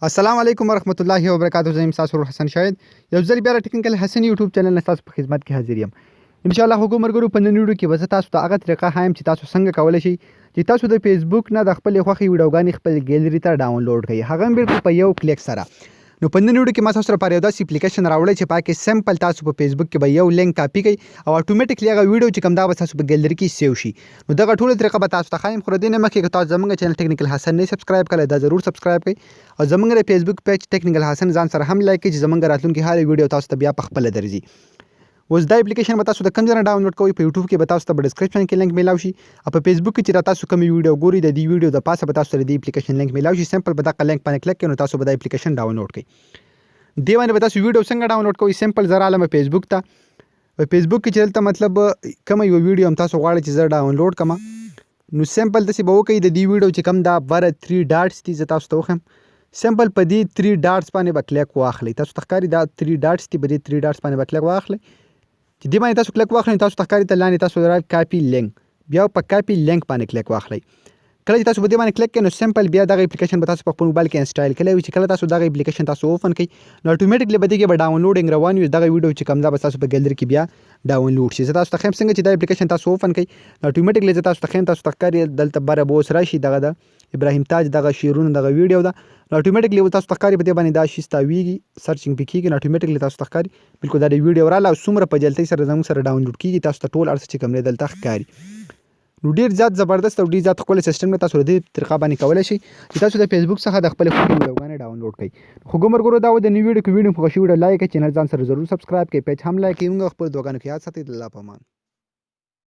السلام علیکم ورحمت الله وبرکاته. زه یم ستاسو ورور حسن شاهد، یو ځل بیا د ټیکنیکل حسن یوټیوب چینل نه ستاسو په خدمت کې حاضر یم. ان شاء الله خوږو ملګرو، په نن ویډیو کې به زه تاسو ته هغه طریقه ښایم چې تاسو څنګه کولی شئ چې تاسو د فیسبوک نه د خپلې خوښې ویډیوګانې خپل ګیلري ته ډاونلوډ کړئ، هغه هم بالکل په یو کلیک سره. نو په نن ویډیو کې ما تاسو لپاره یو داسې اپلیکیشن راوړی چې پاکې سمپل تاسو په فیسبوک کې به یو لینک کاپي کړئ او اتوماتیکلی هغه ویډیو چې کوم دا به تاسو په ګیلري کې سیو شي. نو دغه ټوله طریقه به تاسو ته ښایم، خو د دې نه مخکې که تاسو زمونږ چینل ټیکنیکل حسن نه سبسکرایب کړی، دا ضرور سبسکرایب کړئ او زمونږ د فیسبوک پیج ټیکنیکل حسن ځان سره هم لایک کړئ چې زمونږ راتلونکي هره ویډیو تاسو ته بیا په خپله درځي. اوس دا اپلیکیشن به تاسو د کوم ځای نه ډاونلوډ کوئ؟ په یوټیوب کې به تاسو ته په ډیسکرپشن کې لینک میلاو شي او په فیسبوک کې چې دا تاسو کومې ویډیو ګورئ، د دې ویډیو د پاسه به تاسو ته د دې اپلیکیشن لینک میلاو شي. سمپل به دغه لینک باندې کلیک کړئ، نو تاسو به دا اپلیکیشن ډاونلوډ کړئ. دې باندې به تاسو ویډیو څنګه ډاونلوډ کوئ؟ سمپل زه رالم فیسبوک ته. په فیسبوک کې چې دلته مطلب کومه یوه ویډیو هم تاسو غواړئ چې زه ډاونلوډ کړم، نو سمپل داسې به وکړئ. د دې ویډیو چې کوم دا بره 3 ډاټس دي، زه تاسو ته وښیم، سمپل په دې 3 ډاټس باندې به کلیک واخلئ. تاسو ته ښکاري دا 3 ډاټس دي، په دې 3 ډاټس باندې به کلیک واخلئ. چې دې باندې تاسو کلیک واخلئ، تاسو ته ښکاري ته لاندې تاسو راغلی کاپي لینک، بیا په کاپي لینک باندې کلیک واخلئ. کله چې تاسو په دې باندې کلیک کړئ، نو سمپل بیا دغه اپلیکیشن به تاسو په خپل موبایل کې انسټال کړی وي چې کله تاسو دغه اپلیکیشن تاسو اوپن کړئ، نو اتوماتیکلی به دې کې به ډاونلوډینګ روان وي، دغه ویډیو چې کوم دا به تاسو په ګیلري کې بیا ډاونلوډ شي. زه تاسو ته ښیم څنګه چې دا اپلیکیشن تاسو اوپن کړئ، نو اتوماتیکلی زه تاسو ته ښیم، تاسو ته ښکاري دلته بره به اوس راشي دغه د ابراهیم تاج دغه شعرونو دغه ویډیو ده. نو اتوماتیکلی تاسو ته ښکاري په دې باندې دا شی ستاویږي، سرچینګ پې کیږي، نو اتوماتیکلی تاسو ته ښکاري بالکل دا د ویډیو راله او څومره په جلدۍ سره زموږ سره ډاونلوډ کیږي. تاسو ته ټول هر څه چې کوم دی دلته ښکاري. نو ډیر زیات زبردست او ډیر زیات ښکلی سیستم دی. تاسو له دې طریقه باندې کولی شئ چې تاسو د فیسبوک څخه د خپلې خوښې ویډیوګانې ډاونلوډ کړئ. خو ملګرو، دا و د نوي ویډیو کې. ویډیو خوښ شي، ویډیو لایک کړئ، چینل ځان سره ضرور سبسکرایب کړئ، پیج هم لایک کړئ. موږ خپل دعاګانو کې یاد ساتئ. د الله په امان.